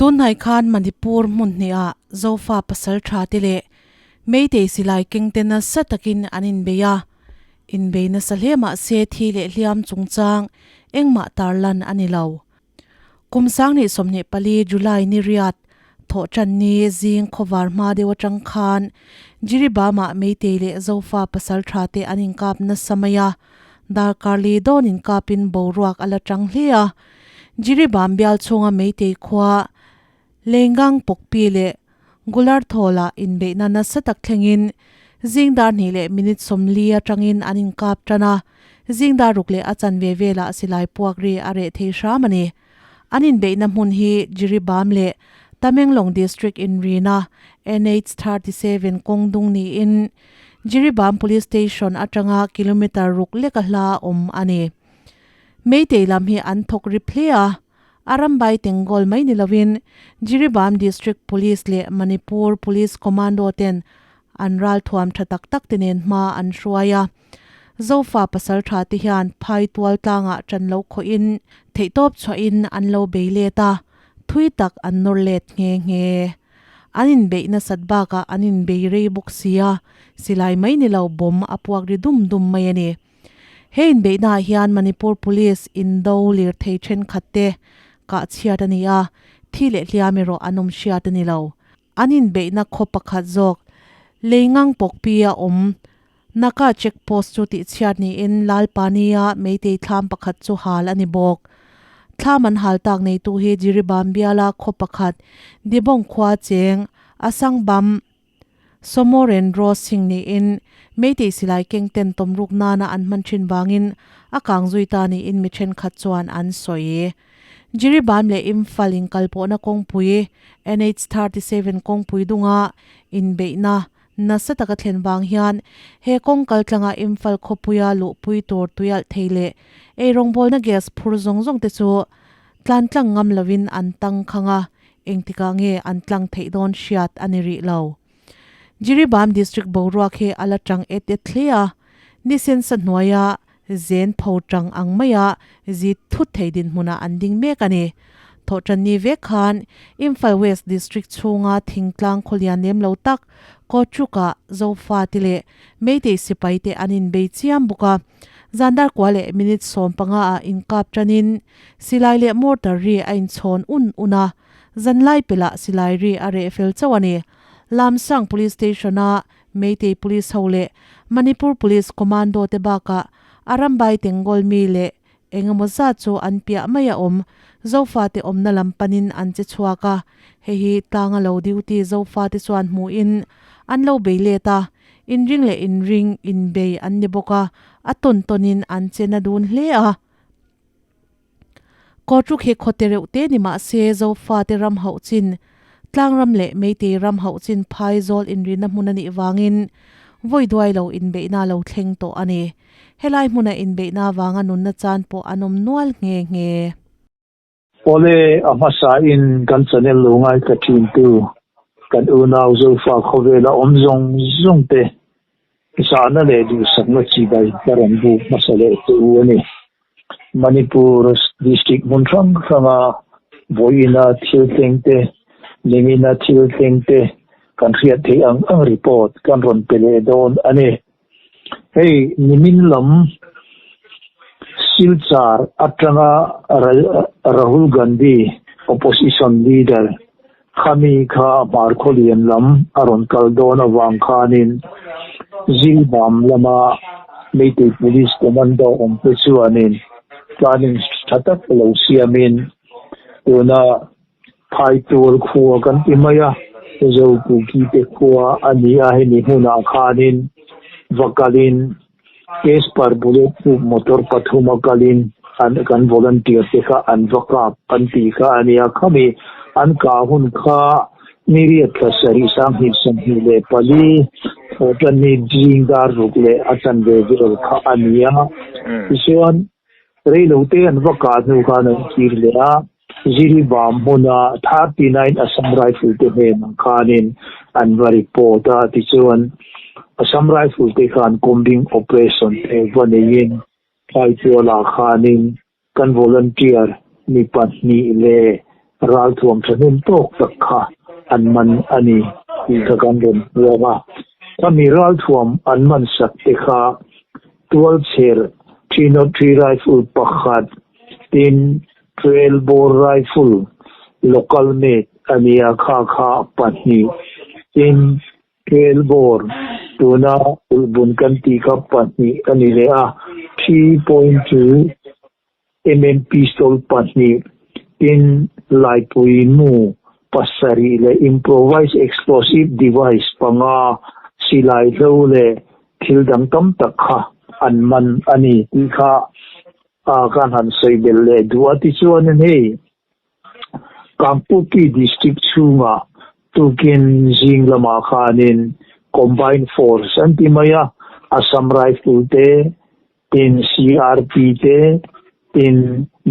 Tunhnai khan Manipur hmun hnihah Zofa pasaltha te leh Meitei silai kengte nasa takin an inbei a, inbei nasa hle mah se thi leh hliam chungchang engmah tarlan a ni lo. Kum 2024 July ni riat Thawhtanni zing khawvar hma deuh atang khan Jiribam-ah Meitei leh Zofa pasaltha te an inkap nasa mai a, darkar li dawn inkapin boruak a la tang hle a. Jiribam bial chhunga Meitei khua Lengang Pawkpi leh Gularthawla inbeihna nasa tak thlengin zing dar hnih leh minute 40 atangin an inkap tan a, zing dar ruk leh a chanve velah silai puak ri a reh thei hram a ni. An inbeihna hmun hi Jiribam leh Tamenglong District inrina NH 37 kawng dung niin Jiribam Police Station atanga kilometre ruk leka hla awm a ni. Meitei lam hi an thawk rip hle a. A rambai Tenggol mai ni lovin Jiribam District Police leh Manipur Police Commando ten an ralthuam tha tak tak te nen hma an hruai a. Zofa pasaltha te hian phai tual tlangah tan lo khawhin theihtawp chhuahin an lo bei let a, thui tak an nawr let nghe nghe. An inbeih nasat bakah an inbei rei bawk sia, silai mai ni lo bomb a puak ri dum dum mai a ni. He inbeihnaah hian Manipur Police indo lirthei thenkhat te kah chhiat a ni a, thi leh hliam erawh an awm hriat a ni lo. An inbeihna khaw pakhat zawk Leingang Pawkpi a awm Naka Check Post chu tihchhiat niin Lalpani-a Meitei thlam pakhat chu hal a ni bawk. Thlam an hal tak neitu hi Jiribam biala khaw pakhat Dibong khua cheng Asangbam Somorendro Singh niin Meitei silai keng ten tawmruk nana an hman thin vangin a kang zui ta niin mi thenkhat chuan an sawi. Jiribam leh Imphal inkalpawhna kawngpui NH 37 kawngpui dunga inbeihna nasa taka thlen vang hian he kawng kaltlanga Imphal khawpuia luhpui tur tuialh thei leh eirawngbawlna gas phur zawng zawng te chu tlan tlang ngam lovin an tangkhang a, Engtikah nge an tlang theih dawn hriat a ni rih lo. Jiribam District boruak hi a la tang et et hle a, ni sensa hnuaia zen pho tang ang maia zit thut thei dinhmunah an ding mek a ni. Thawhtanni vek khan Imphal West District chhunga thingtlang khawlian lem lo tak Kawchukah Zofate leh Meitei sipaite an inbei chiam bawk a, zandar kua leh minute 15 ah inkap tanin Silai leh mortar ri a inchhawn un un a, zanlai pelah silai ri a reh fel chauh a ni. Lamsang Police Station-a Meitei Police ho leh Manipur Police Commando te bakah a rambai Tenggol mi leh eng emaw zat chu an piah mai a awm. Zofate awmna lam panin an che chhuak a, hei hi tlanga lo duty Zofate chuan hmuhin an lo bei let a, inring leh inring inbei an ni bawk a, a tawn tawnin an che na dun hle a. Kawrchuk hi khawte reuh te ni mah se Zofate ram hauh chin, tlangram leh Meitei ram hauh chin phai zawl inrinna hmun a nih vangin vawi duai lo inbeihna lo thleng tawh a ni. Helai hmuna inbeihna avanga nunna chan pawh an awm nual nghe nghe. Awle, a hmasa in kan channel lo ngaithla thin tu kan unau Zofa khawvela awm zawng zawng te Zahna leh duhsakna chibai ka rawn buk hmasa leh che u a ni. Manipur district hmun hrang hranga vawiina thil thleng te, nimina thil thleng te kan hriat theih ang ang report kan rawn pe leh dawn a ni. Hei nimin lam Silchar atanga Rahul Gandhi opposition leader Khami kha Hmarkhawlian lam a rawn kal dawn avang khanin Zilbam lama Meitei Police Commando awmte chuanin planning tha tak lo siamin tuna Phaitual khua kan ti mai a, Zopuki te khua a ni a, hemi hmunah khanin va kalin Casper bullet proof motor pathum a kalin an kan volunteer te kha an va kap an tih kha a nia. Khami an kah hun kha ni riat thla sarih 2024 thawhtanni zing dar ruk leh a chanve vel kha a ni a. Tichuan reilote an va kah hnu khan an kir leh a, Jiribam hmuna 39 Assam Rifle te hnenah khanin an va report a, tichuan Assam Rifle te khan combing operation te va neiin Phaitualah khanin kan volunteer mi pahnih leh. Ralthuam thahnem tawk tak kha an man a ni tih kha kan rawn hmuam a. Khami ralthuam an man sak te kha tualchher 303 rifle pakhat, tin 12 bore rifle local made a nia kha kha pahnih, tin 12 bore tuna ulhbun kan tih kha pahnih a ni leh a, 3.2. MM pistol pahnih, tin laipui mu pasarih leh improvised explosive device panga, silai hlo leh thil dang tam tak kha an man a ni tih kha kan han sawi belh leh duh a. Tichuanin hei Kangpukpi district chhungah tukin zing lamah khanin combined force an ti mai a, Assam Rifle te, Tin CRP te, tin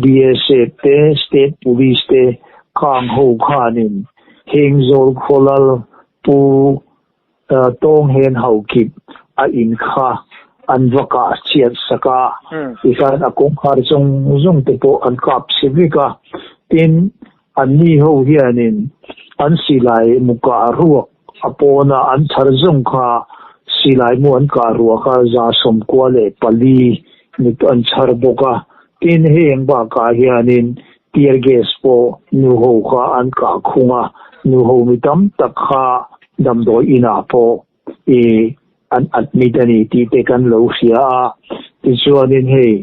BSF te, State Police te khang ho khanin heng zawl khawlal pu tawng hen ho kip a in kha an va kah chhiat sak a, tikhan a kawngkhar zawng zawng te pawh an kap chhe vek a, tin anni ho hianin an silai mu kah ruak A pawna an chhar zawng kha silai mu an kah ruah kha 94 mit an chhar bawk a. Tin, hei eng bakah hianin tear gas pawh nuho kha an kah khung a, nuho mi tam tak kha damdawi inah pawh i an admit a ni tih te kan lo hria a. Tichuanin hei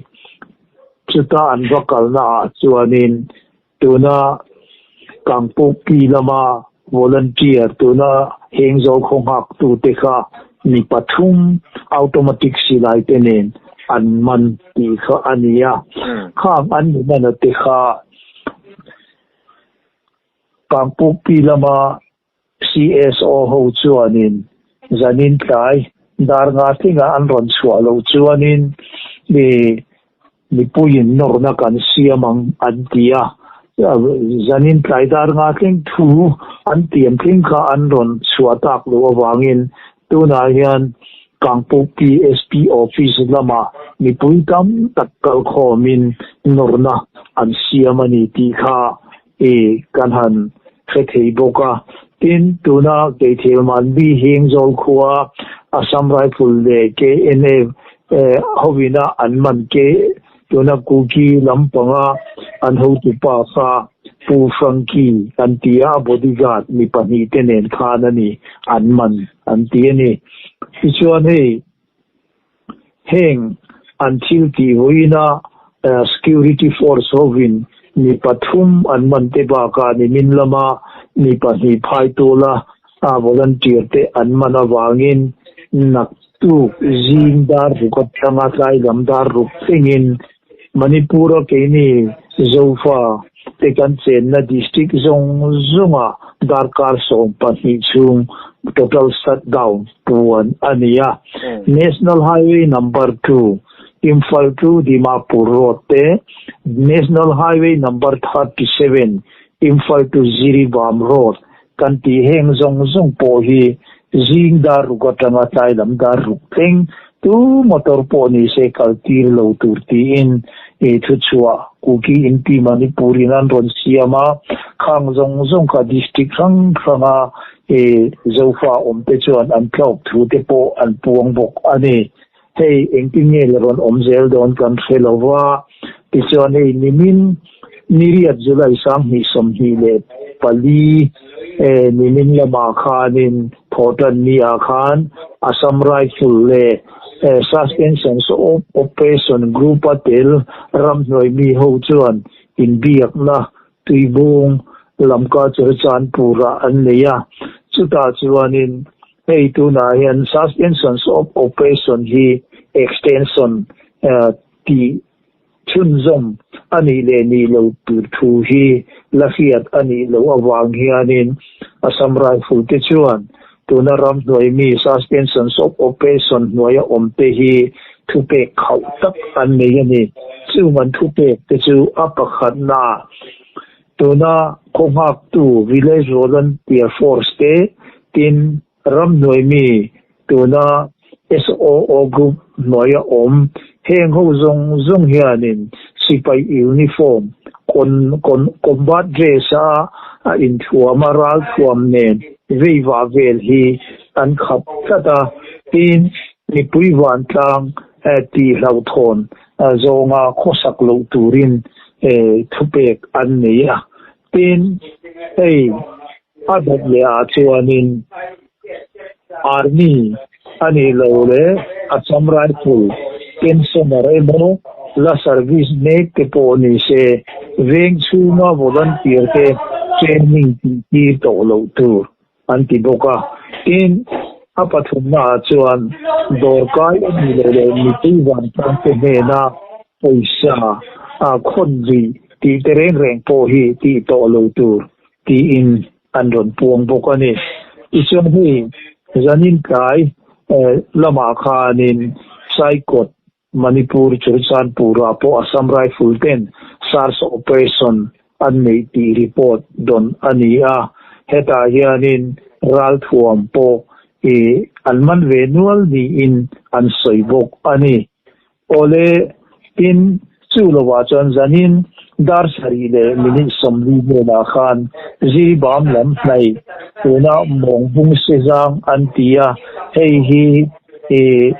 chuta an va kalnaah chuanin Tuna Kangpukpi lama volunteer tuna heng zo khaw nghaktute kha mi pathum automatic silai te nen an man tih kha a ni a. Khang an mi mana te kha Kangpukpi lama CSO ho chuanin zanin tlai dar nga tlingah an rawn chhuah loh chuanin mi mipuiin nawrna kan siam ang an ti a. Zanin tlai dar nga tling thu an tiam tling kha an rawn chhuah tak loh avangin tunah hian Kangpuk PSP office lamah mipui tam tak kalkhawmin nawrna an siam a ni tih kha I kan han hre thei bawk a. Tin, tuna Keithelman bi heng zawl khua Assam Rifle leh KNA hovina an man ke tuna Kuki lampanga an hotupa kha Pu Frankie an ti a, a bodyguard mi pahnih te nen khan a ni an man an ti a ni. Tichuan hei Heng an thil tih vawiina security force hovin mi pathum an man te bakah nimin lama mi pahnih phai tula volunteer te an man avangin naktuk zing dar ruk atanga tlai lam dar ruk thlengin Manipur-a keini Zofa te kan chenna district zawng zawngah darkar 12 chhung total shutdown puan a ni a. National Highway Number 2, Imphal to Dimapur Road te, National Highway Number 37, Imphal to Jiribam Road kan tih heng zawng zawng pawh hi zing dar ruk atanga tlai lam dar ruk thleng tu motor pawh ni se kal tir lo tur tiin i thuchhuah Kuki Inpi Manipur in an rawn siam a, khang zawng zawng kha district hrang hranga i Zofa awm te chuan an tlawk thu te pawh an puang bawk a ni. Hei engtin nge la rawn awm zel dawn kan hre lo va, tichuan hei nimin niriat July 2024 nimin lamah khanin thawhtan ni ah khan Assam Rifle leh Suspension of Operation Group a tel ramhnuai mi ho chuan inbiakna tuibung lamka Churachandpur-ah an nei a, chutah chuanin Hei tunah hian suspensions of operation hi extension tih chhunzawm a nih leh nih loh tur thu hi la hriat a nih loh avang hianin Assam Rifle te chuan tuna ramhnuai mi suspensions of operation hnuaia awm te hi thupek khauh tak an nei a ni. Chung an thupek te chu a pakhatna Tuna khaw nghaktu Village Volunteer Force te tin ramhnuai mi tuna SOO Group hnuaia awm heng ho zawng zawng hianin sipai uniform Con con combat dress a a inthuam a ralthuam nen veivah vel hi an khap tlat a, tin mipui vantlang tih hlauhthawn zawnga khawsak loh turin thupek an nei a, tin hei a dawt leh ah chuanin Army a nih loh leh Assam Rifle pensioner emaw la service mek te pawh ni se veng chhunga volunteer te training tih tir tawh loh tur an ti bawk a. Tin, a pathumna ah chuan dawrkai a nih loh leh mipui vantlang te hnena pawisa a khawn rih tih te reng reng pawh hi tih tawh lo tur tiin an rawn puang bawk a ni. Tichuan hei zanin tlai lamah khanin Saikawt, Manipur, Churachandpur-ah pawh Assam Rifle ten search operation an neih tih report dawn a ni a, hetah hianin ralthuam pawh i an man ve nual niin an sawi bawk a ni. Awle, tin, chu lovah chuan zanin dar sarih leh minute 40 velah khan Zibam lam hnaih tuna Mawngbung Sezang an ti a, hei hi ih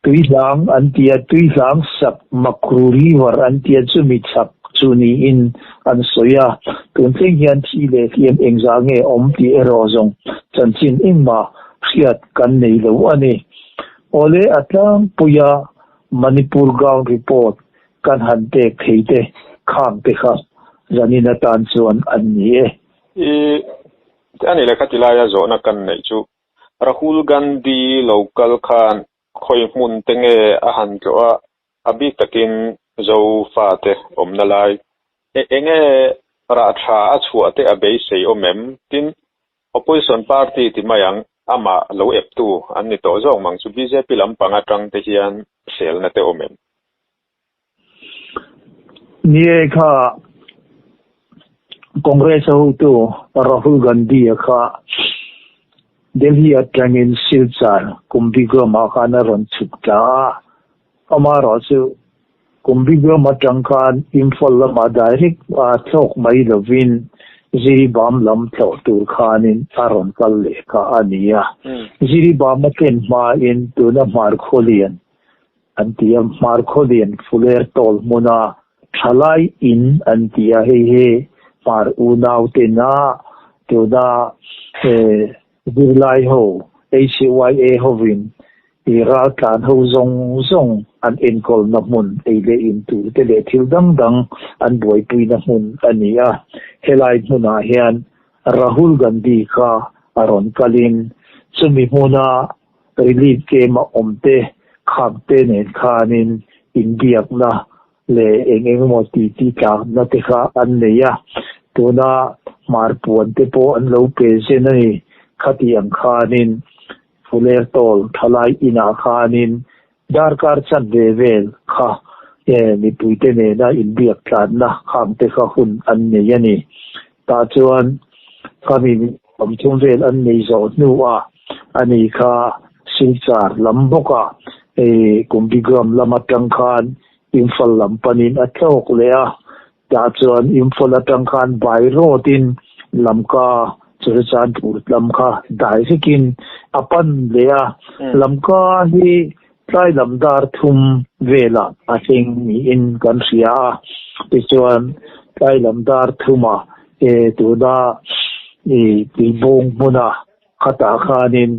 Tuihlang an ti a, Tuihlang sak Makru River an ti a, chumi chhak chu niin an sawi a. Tun thleng hian thi leh hliam engzah nge awm tih erawh zawng chanchin engmah hriat kan nei lo a ni. Awle a tlangpuia Manipur ground report kan han pek thei te khang te kha zanin atan chuan an ni e. I a ni leh khati laia zawhna kan neih chu Rahul Gandhi lo kal khan khawi hmun te nge a han tlawh a, a bik takin Zofate awmna lai enge rah tha a chhuah te a beisei awm em? Tin, Opposition party ti mai ang, amah lo eptu an ni tawh zawk mang chu bjp lampang atang te hian selna te awm em? Ni e kha Congress a hotu Rahul Gandhi a kha Delhi atangin Silchar Kumbhigram ah khan a rawn chhuk tla a, amaherawh chu Kumbigram atang khan Imphal lamah direct a thlawk mai lovin Jiribam lam tlawh tur khanin a rawn kal leh kha a ni a. Jiribam a ken hmain tuna Hmarkhawlian an ti a, Hmarkhawlian Fuler tawl hmuna thalai in an ti a, hei hi Hmar unau tena tuna Zirlai ho, HYA hovin i raltlan ho zawng zawng an enkawlna hmun, ei leh in tur te leh thil dang dang an buaipuina hmun a ni a. Helai hmunah hian Rahul Gandhi kha a rawn kalin chumi hmuna relief camp a awm te khak te nen khanin inbiakna leh eng eng emaw ti ti tlakna te kha an nei a, tuna hmar puan te pawh an lo pe zen a ni. Khati ang khanin Fuler tawl thalai inah khanin darkar chanve vel kha mipuite nena inbiak tlanna khang te kha hun an nei a ni. Tah chuan khami 30 vel an nei zawh hnuah ani kha Silchar lam bawkah Kumbigram lam atang khan Imphal lam panin a tlawk leh a, tah chuan Imphal atang khan by road in Lamka Churachandpur lam kha direct in a pan leh a, Lamka hi tlai lam dar thum velah a thleng niin kan hria a, tichuan tlai lam dar thumah tuna tuibawng hmuna khatah khanin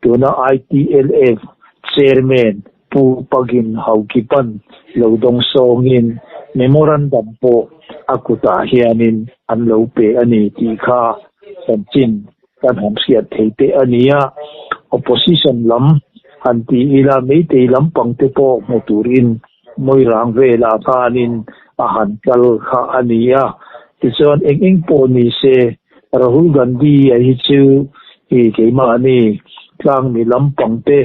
tuna ITLF Chairman Pu Pagin Haukipan lo dawng sawngin memorandum pawh a kutah hianin an lo pe a ni tih kha chanchin kan han hriat thei teh a ni a, opposition lam han ti ila meitei lampang te pawh hmu turin Moirang velah khanin a han kal kha a ni a, tichuan eng eng pawh ni se Rahul Gandhi a hi chu i keimahni tlangmi lampang te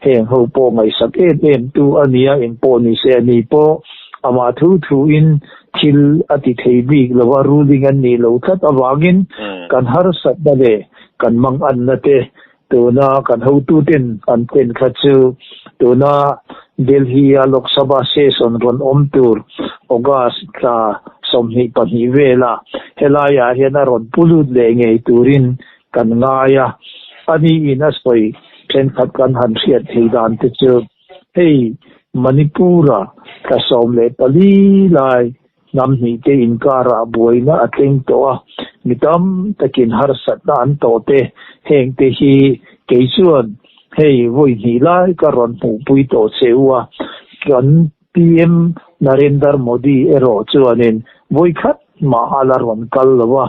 heng ho pawh ngaihsak em em tu a ni a, eng pawh ni se a ni pawh amah thu thu in thil a ti thei bik lo a, ruling an nih lo tlat avangin kan harsatna leh kan manganna te tuna kan hotuten an ken kha chu tuna Delhi a Lok Sabha session rawn awm tur August thla 22 vela helaiah hian a rawn pu lut leh ngei turin kan ngai a. Ani in a sawi thenkhat kan han hriat thei dan te chu hei Manipur-a thla 14 lai hnam hnih te inkarah buaina a tleng tawh a, mi tam takin harsatna an tawh te, heng te hi kei chuan hei vawi hnih lai ka rawn hmuhpui tawh che u a, kan PM Narendra Modi erawh chuanin vawi khat mah a la rawn kal lo a,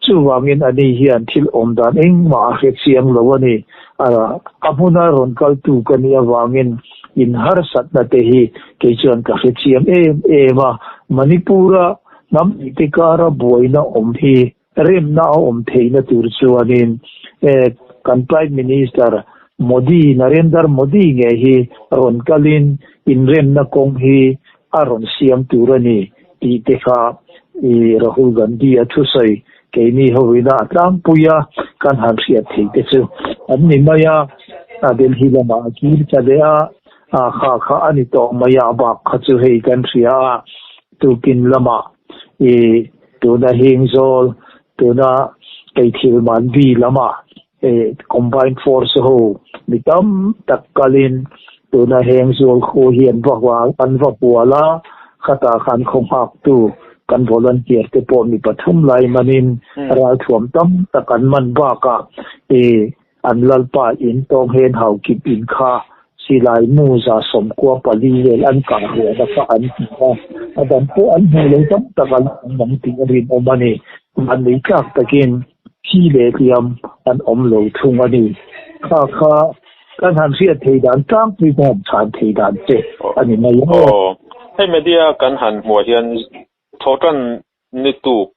chuvangin ani hian thil awm dan engmah a hre chiang lo a ni. A hmuna rawn kaltu ka nih avangin in harsatna te hi kei chuan ka hre chiang em em a, Manipur-a hnam hnih te kara buaina awm hi remna a awm theihna tur chuanin kan Prime Minister Modi, Narendra Modi nge hi rawn kalin inremna kawng hi a rawn siam tur a ni tih te kha i Rahul Gandhi a thusawi keini hoina a tlangpui a kan han hriat theih te chu an ni mai a, a Delhi lamah a kir ta leh a, a kha kha a ni tawh mai a, a bak kha chu hei kan hria a, tukin lamah i tuna Hingzawl, tuna Keithilmanbi lamah Combined Force ho mi tam tak kalin tuna heng zual khu hi an va an va pual a, khatah khan khaw nghaktu kan volunteer te pawh mi pathum lai manin ralthuam tam tak an man bakah an lalpa in tawng hen hau kip in kha silai mu za sawmkua pali vel an kah ruahna kha an hmu a, a dang pawh an hmuh lo tam tak an awm ang tih a rinawm a ni. Mahni tlak takin thi leh hliam an awm lo thung a ni. Kha kha kan han hriat thei dan tlangpui ka han chhan thei dan che a ni mai ang. Aw, hei media kan han hmuah hian thawhtan ni tuk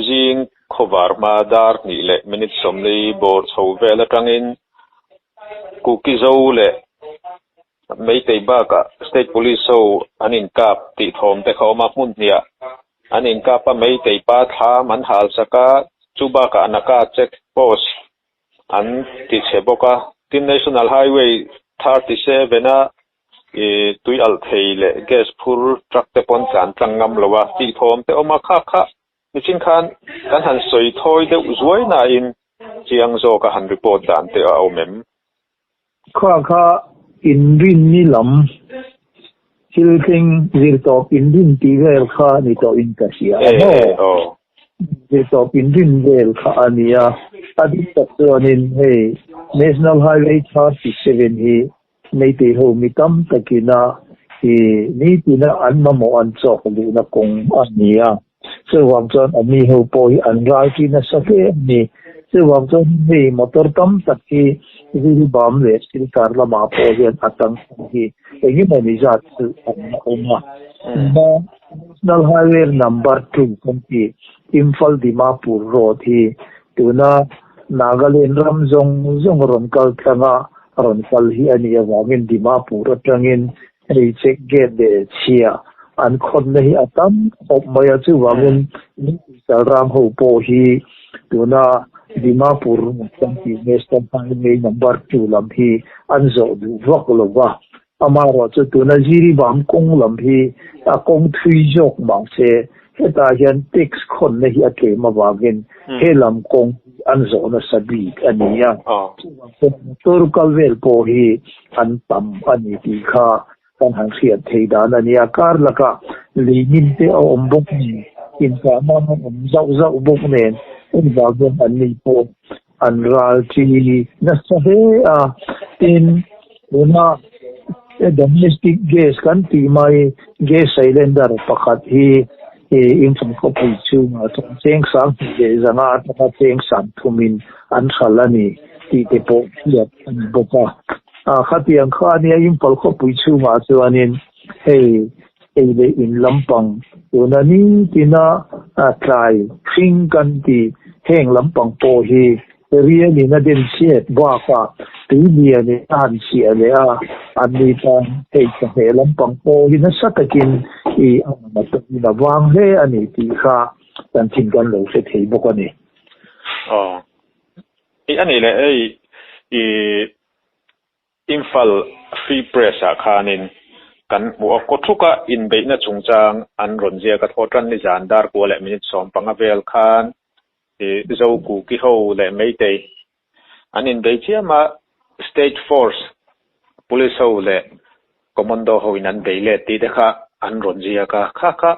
zing khawvar hma dar hnih leh minute sawmli bawr chho vel atangin Kuki Zo leh Meitei bakah State Police ho an inkap tih thawm te kha a awm a, hmun hniah an inkap a, Meitei pa thlam an hal sak a, chu bakah Naka check post an ti chhe bawk a, tin National Highway 37 a ih tui alh thei leh gas phur truck te pawn tlan tlang ngam lo a tih thawm te awm a, kha kha mihring khan kan han sawi thawi deuh zuai nain chiang zawk a han report dan te a awm em? Kha kha inrinni lam thil thleng zirtawp inrin tih vel kha ni tawhin ka hria a maw? Zirtawp inrin vel kha a ni a, a dik tak chuanin hei National Highway 37 hi Meitei ho mi tam takina i nitina an mamawh an chawk luhna kawng a ni a. Chuvang chuan a mi ho pawh hi an ral ṭi nasa hle a ni. Chuvang chuan hei motor tam tak hi Jiribam leh Silchar lamah pawh hian a tang ang hi eng emaw ni zat chu an la awm a. National Highway Number 2 kan ti Imphal Dimapur Road hi tuna Nagaland ram zawng zawng rawn kal tlanga rawn kal hi a nih avangin Dimapur atangin hei check gate leh chhia an khawnna hi a tam khawp mai a, chuvangin Salram ho pawh hi tuna Dimapur kan tih National Highway number 2 lam hi an zawh duh vak lo va, amaherawh chu tuna Jiribam kawng lam hi a kawng thui zawk mahse hetah hian tax khawnna hi a tlem avangin he lam kawng hi an zawh nasa bik a ni a, chuvang chuan motor kal vel pawh hi an tam a ni tih kha kan han hriat thei dan a ni a, kar lakah leimin te a awm bawk nen, inkahna a awm zauh zauh bawk nen, engvang hian an ni pawh an ral chi nasa hle a, tin tuna domestic gas kan tih mai gas cylinder pakhat hi Imphal khawpui chhungah chuan cheng sang hnih leh zanga atanga cheng sang thumin an hral a ni tih te pawh hriat a ni bawk a. Khatiang kha a nia Imphal khawpui chhungah chuanin hei ei leh in lampang tuna nitina tlai hring kan tih heng lampang pawh hi rialin a den chhiat bakah tuilianin a han chhiah leh a, an ni tan hei chawhmeh lampang pawh hi nasa takin i a man a tawhin a vang hle a ni tih kha kan thin kan lo hre thei bawk a ni. Aw. I a nih leh hei i Imphal Free Press ah khanin kan hmu a, kawthuka inbeihna chungchang an rawn ziak a, thawh tan nizan dar kua leh minute 15 vel khan Zo Kuki ho leh Meitei an inbei chiam a, State Force Police ho leh Commando ho in an bei let tih te kha an rawn ziak a, kha kha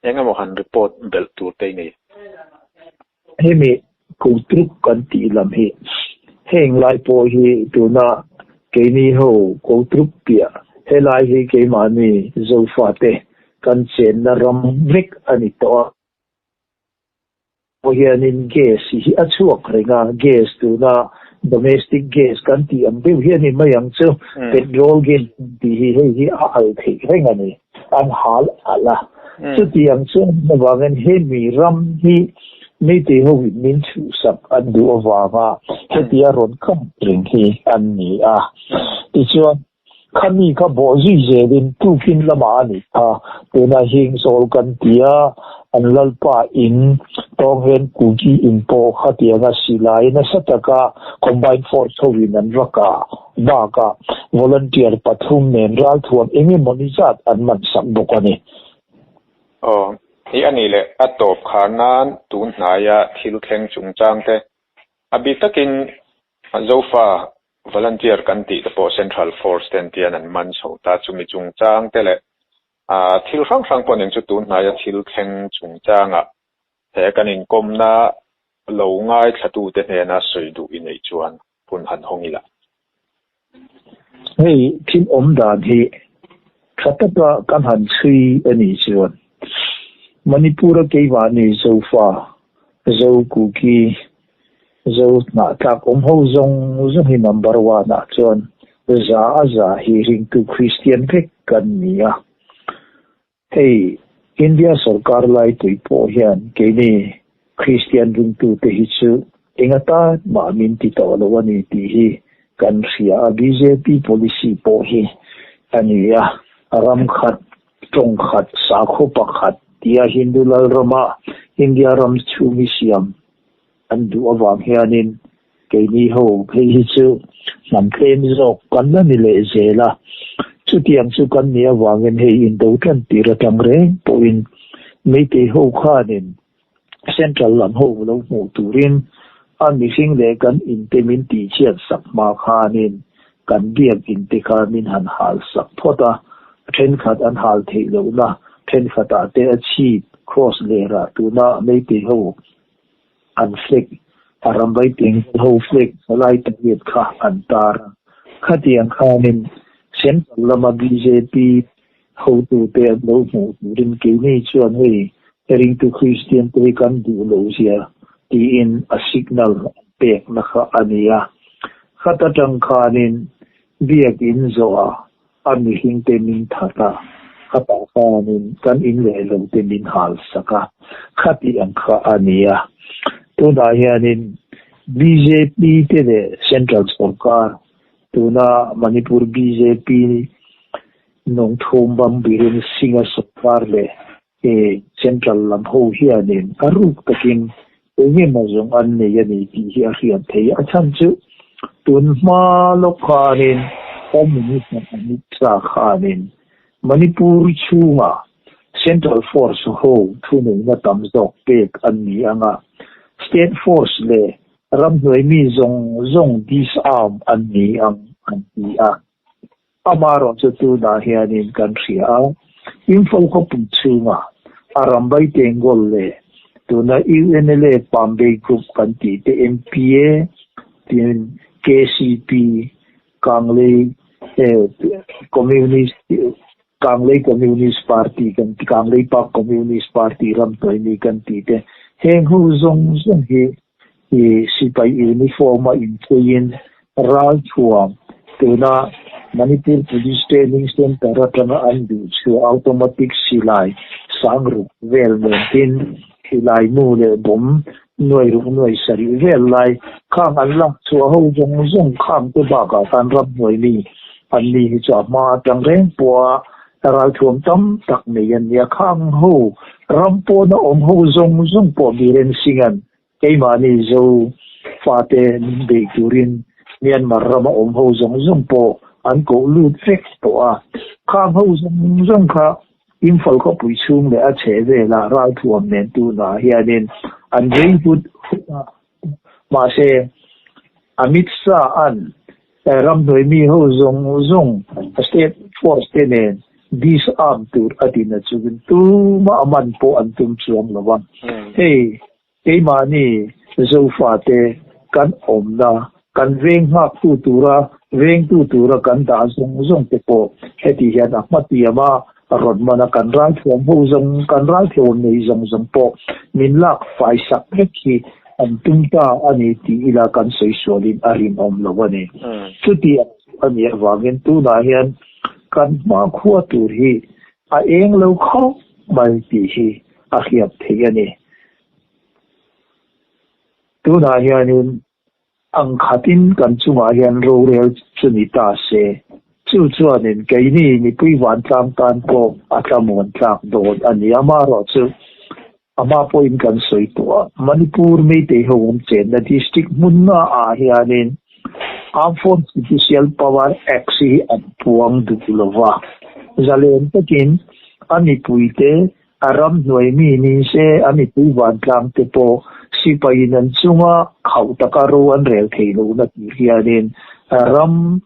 eng emaw han report belh tur te i nei. Hemi Koutruk kan tih lam hi heng lai pawh hi tuna keini ho Koutruk piah helai hi keimahni Zofate kan chenna ram vek a ni tawh a. Pawh hianin gas hi a chhuak reng a, gas tuna domestic gas kan tih ang deuh hi a ni mai ang chu, petrol gas kan tih hi hei hi a alh theih reng a ni, an hal alh a. Chutiang chuan avangin hemi ram hi Meitei hoin min chhuhsak an duh avanga hetia rawn kap reng hi an ni a. Tichuan. Khami kha bawh zui zelin tukin lamah a nih kha. Tuna hing zawl kan ti a, an lalpa in tawng hian Kuki in pawh khatianga silai nasa taka Combined Force hoin an va kah bakah volunteer pathum nen ralthuam eng emaw ni zat an man sak bawk a ni. Aw, hi a nih leh a tawp khar nan tun hnaia thil thleng chungchang te a bik takin Zofa Volunteer kan tih te pawh Central Force ten tian an man chho ta. Chumi chungchang te leh thil hrang hrang pawh nen chu tun hnaia thil thleng chungchangah he kan inkawmna lo ngaithlatute hnena sawi duh i neih chuan hun han hawng ila. Hei thil awm dan hi tha taka kan han chhui a nih chuan Manipur-a keimahni Zofa, Zo Kuki, Zo hnahtlak awm ho zawng zawng hi number one ah chuan za a za hi ringtu Kristian vek kan ni a. Hei India sorkar laipui pawh hian keini Kristian ringtute hi chu eng atan mah min ti tawh lo a ni tih hi kan hria a, bjp policy pawh hi a ni a, ram khat, tawng khat, sakhaw pakhat tia Hindu lalrama India ram chhung hi siam an duh avang hianin keini ho phei hi chu hnam tlem zawk kan la ni leh zel a, chutiang chu kan nih avangin hei indo tan tir atang reng pawhin Meitei ho khanin Central lam ho lo hmuh turin a mihring leh kan inte min tihchhiat sak hma khanin kan biak inte kha min han hal sak phawt a, thenkhat an hal theih lohna thenkhatah te a chhip, cross, lerah tuna Meitei ho An flag, a ramvai peng ho flag palai pariat kha an tar a. Khatiang khanin Central lama bjp hotute an lo hmuh turin keini chuan hei ringtu Kristian te hi kan duh lo zia tiin a signal an pekna kha a ni a. Khat atang khanin biakin zawha A mihringte min that a, khatah khanin kan in leh lo te min hal sak a, khati ang kha a ni a. Tunah hianin bjp te leh Central sorkar, tuna Manipur bjp Nongthum Bambirin Singh-a sorkar leh Central lam ho hianin a ruk takin eng emaw zawng an nei a ni tih hi a hriat theih. A chhan chu tun hma lawk khanin Home Minister Amit Shah khanin Manipur chhunga Central Force ho thuneihna tam zawk pek an ni ang a, State Force leh ramhnuai mi zawng zawng disarm an ni ang an ti a. Amaherawh chu tunah hianin kan hria a, Imphal khawpui chhunga Arambai Tengol leh tuna UNLA Pambei Group kan tih te MPA tin KCP Kanglei Communist Kanglei Communist Party kan ti Kanglei Park Communist Party ramhnuai mi kan tih te heng ho zawng zawng hi I sipai uniform a incheiin ralthuam tuna Manipur Police Training Centre atanga an duh chhuah automatic silai sangruk vel nen tin silai mu leh bawm nuai ruk nuai sarih vel lai khang an lak chhuah ho zawng zawng khang te bakah khan ramhnuai mi an ni hi chu a hma atang reng pawha ralthuam tam tak nei an nia khang ho ram pawna awm ho zawng zawng pawh Biren Singh an Keimahni Zo fate min beih turin Myanmar rama awm ho zawng zawng pawh an koh lut vek tawh a. Khang ho zawng zawng kha Imphal khawpui chhung leh a chheh velah ralthuam nen tunah hianin an vei vut vut a. Mahse, Amit Shah-a'n ramhnuai mi ho zawng zawng state force te nen disarm tur a din a chungin tumah a man pawh an tum chuang lo a. Hei, keimahni Zofate kan awmna, kan veng nghaktu tura vengtu tura kan dah zawng zawng te pawh heti hian a hmatiam a, rawn man a, kan ralthuam ho zawng, kan ralthuam nei zawng zawng pawh min lak fai sak vek hi an tum ta a ni tih ila kan sawi sualin a rinawm lo a ni. Chuti ang chu a nih avangin tunah hian kan hmakhua tur hi a eng lo khawp mai tih hi a hriat theih a ni. Tunah hianin ang khatin kan chungah hian rorel chu ni ta se, chu chuanin keini mipui vantlang tan pawh a tlamuan tlak dawn a ni. Amaherawhchu, a hma pawhin kan sawi tawh a, Manipur Meitei ho awm chenna district hmun naah hianin Armed Forces Judicial Power Act hi an puang duh lo va, zalen takin a mipuite A ramhnuai mi ni se a mipui vantlang te pawh sipaiin an chunga khauh taka ro an rel thei lohna tih hianin ram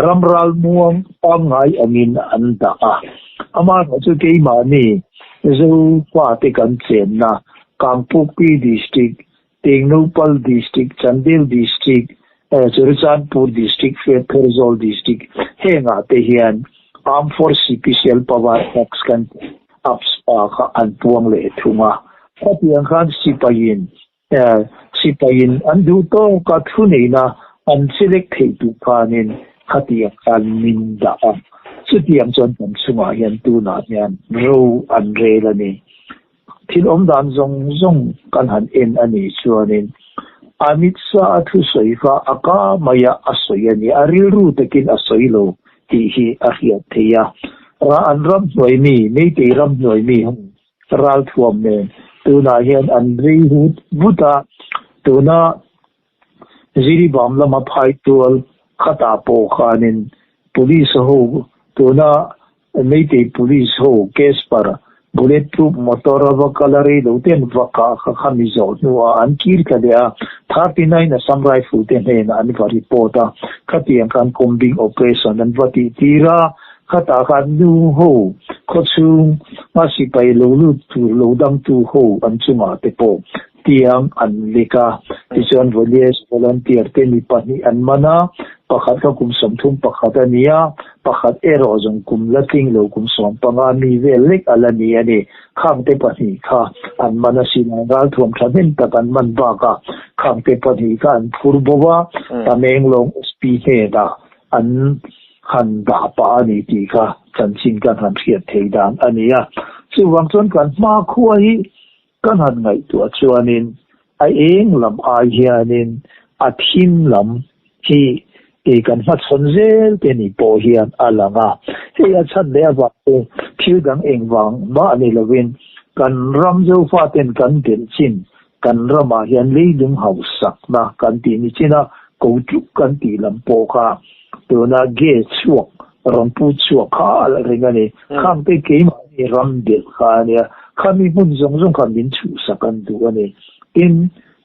ram ralmuang pangngai angin an dah a. Amaherawhchu keimahni Zofate kan chenna Kangpukpi District, Tengnoupal District, Chandel District, Churachandpur District, Pherzawl District hengah te hian Armed Force Special Power Act kan tih AFSPA kha an puang leh thung a. Khatiang khan sipaiin sipaiin an duh tawka thu neihna an select theih duh khanin khatiang khan min dah a. Chutiang chuan kan chungah hian tunah hian ro an rel a ni. Thil awm dan zawng zawng kan han en a nih chuanin Amit Shah a thusawi kha a ka maia a sawi a ni, a rilru takin a sawi lo tih hi a hriat theih a. Ra an ram hnuai mi, Meitei ram hnuai mi ho ralthuam nen tunah hian an rei vut vut a, tuna Jiribam lama phai tual khatah pawh khanin Police ho tuna Meitei Police ho Casper bullet proof motor a va kal a rei lo ten va kah kha kha mi zawh hnuah an kir thla leh a, 39 Assam Rifle te hnenah an va report a, khatiang khan combing operation an va tih tir a, khatah khan nu ho khawchhung a sipai lo lut tur lo dangtu ho an chungah te pawh tiang an lek a, tichuan Volies volunteer te mi pahnih an man a, pakhat kha kum 31 a ni a, pakhat erawh zawng kum la tling lo kum 15 mi vel lek a la ni a ni. Khangte pahnih kha an man a sin, an ralthuam thahnem tak an man bakah khangte pahnih kha an phur bo a, Tamenglong SP hnenah an han dah pah a ni tih kha chanchin kan han hriat thei dan a ni a. Chuvang chuan kan hmakhua hi Kan han ngaihtuah chuanin a eng lam ai hianin a thim lam hi i kan hmachhawn zel te ni pawh hian a lang a. Hei a chhan leh avang chu thil dang engvang mah ni lovin kan ram Zofaten kan delh chin kan ramah hian leilung hausakna kan tih ni chin a, ko tluk kan tih lam pawh kha tuna gas chhuak rawn pu chhuak kha a la reng a ni. Khangte keimahni ram delh kha a nia, khami hmun zawng zawng kha min chhuhsak an duh a ni. Tin,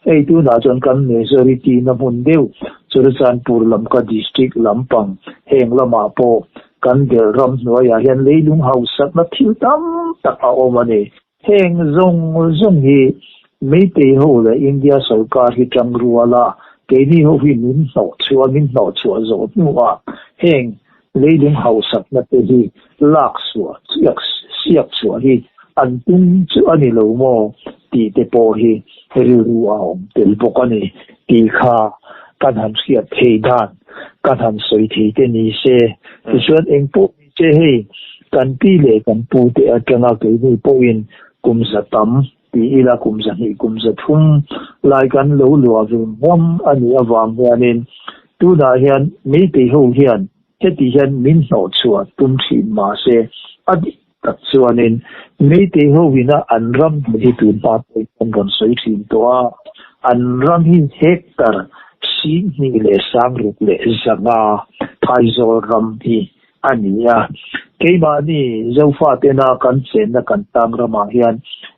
hei tunah chuan kan majority na hmun deuh Churachandpur lam ka district lampang heng lamah pawh kan delh ram hnuaiah hian leilung hausakna thil tam tak a awm a ni. Heng zawng zawng hi Meitei ho leh India sorkar hi tang rual a, keini ho hi min hnawh chhuah, min hnawh chhuah zawh hnuah heng leilung hausakna te hi lak chhuah, siak siak chhuah hi an tum chu a ni lo maw tih te pawh hi rilru a awm tel bawk a ni tih kha kan han hriat thei dan, kan han sawi thei te ni se. Tichuan engpawh Che hei, kan pi leh kan pu te atanga keini pawhin kum za tam ti ila kum 200 kum 300 lai kan lo luah ve ngam a nih avang hianin tunah hian Meitei ho hian heti hian min hnawhchhuah tum thin mahse a dik tak chuanin Meitei ho ina an ram hmu hi tun hma pawhin an rawn sawi thin tawh a, an ram hi hectare 26,500 Phaizawl ram hi. a ni a. Keimahni Zofatena kan chenna kan tang ramah hian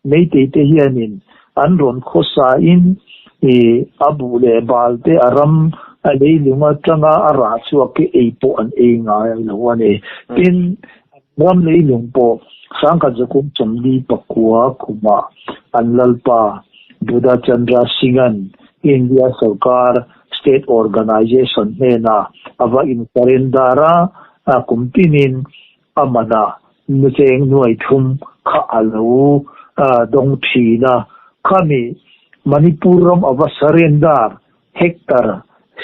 Meitei te hianin an rawn khawsain i a buh leh bal te a ram a leilung atanga a rah chhuak hi ei pawh an ei ngai lo a ni. Tin, ram leilung pawh sangkhat zakum 49 kumah an lalpa Buddha Chandra Singh-a'n India sorkar State Organisation hnenah a va in-surrender a, kum tinin a manah nucheng nuai thum kha a lo dawng thin a. Khami Manipur ram a va surrender hectare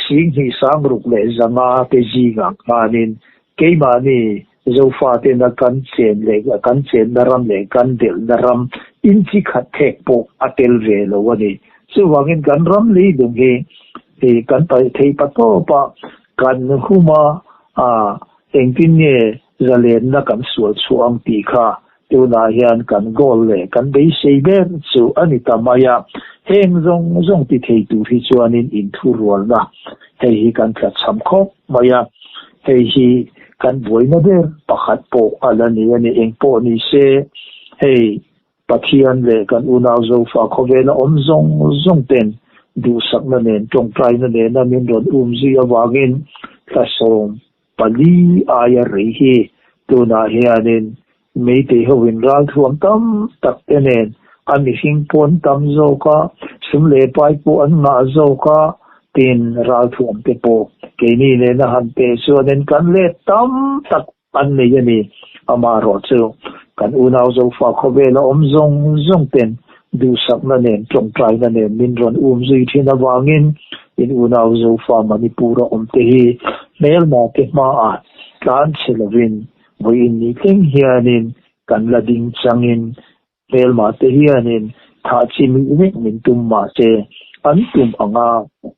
26,500 te zingah khanin keimahni Zofatena kan chen leh kan chenna ram leh kan delhna ram inchi khat thek pawh a tel ve lo a ni. Chuvangin kan ram leilung hi kan paih thei pa tawp a, kan hum a, engtin nge zalenna kan sual chhuah ang tih kha tunah hian kan goal leh kan beisei ber chu a ni ta mai a. Heng zawng zawng ti thei tur hi chuanin inthurualna hei hi kan tlachham khawp mai a. Hei hi kan buaina ber pakhat pawh a la ni a ni. Eng pawh ni se, hei Pathian leh kan unau Zofa khawvela awm zawng zawng ten duhsakna nen tawngtaina nena min rawn um zui avangin thla 14 aia rei hi tunah hianin Meitei hovin ralthuam tam tak te nen a mihring pawn tam zawk a, sum leh pai pawh an ngah zawk a, tin ralthuam te pawh keini nena han peh chuanin kan let tam tak an nei a ni. Amaherawh chu kan unau Zofa khawvela awm zawng zawng ten duhsakna nen tawngtaina nen min rawn um zui thin avangin in unau Zofa Manipur-a awm te hi hmelma te hmaah tlan chhe lovin Vawiin ni thleng hianin kan la ding changin hmelmah te hianin thah chi mih vek min tum mahse an tum anga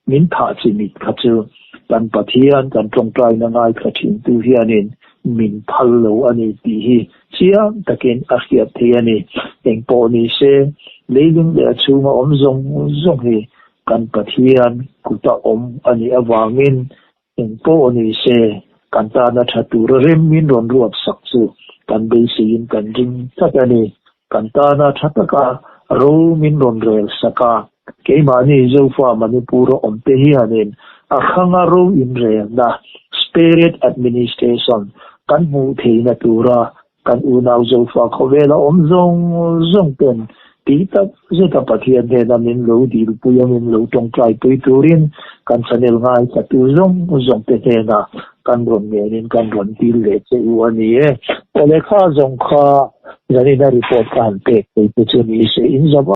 min thah chi mit kha chu kan Pathian kan tawngtaina ngaithla thintu hianin min phal lo a ni tih hi chiang takin a hriat theih a ni. Engpawh ni se leilung leh a chhunga awm zawng zawng hi kan Pathian kuta awm a nih avangin Engpawh ni se, kan tana tha tura rem min rawn ruat sak chu kan beiseiin kan ring tlat a ni. Kan tana tha taka ro min rawn rel sak a, keimahni Zofa Manipur-a awmte hianin a hranga ro inrelna, Spirit Administration, kan hmuh theihna tura Kan unau Zofa khawvela awm zawng zawng ten tih tak zeta Pathian hnena min lo dilpui a, min lo tawngtaipui turin kan channel ngaithla-tu zawng zawng te hnenah kan rawn ngenin kan rawn dil leh che u a ni e. Aw lehkha zawng kha zanina report ka han pek thei te chu ni se in zava.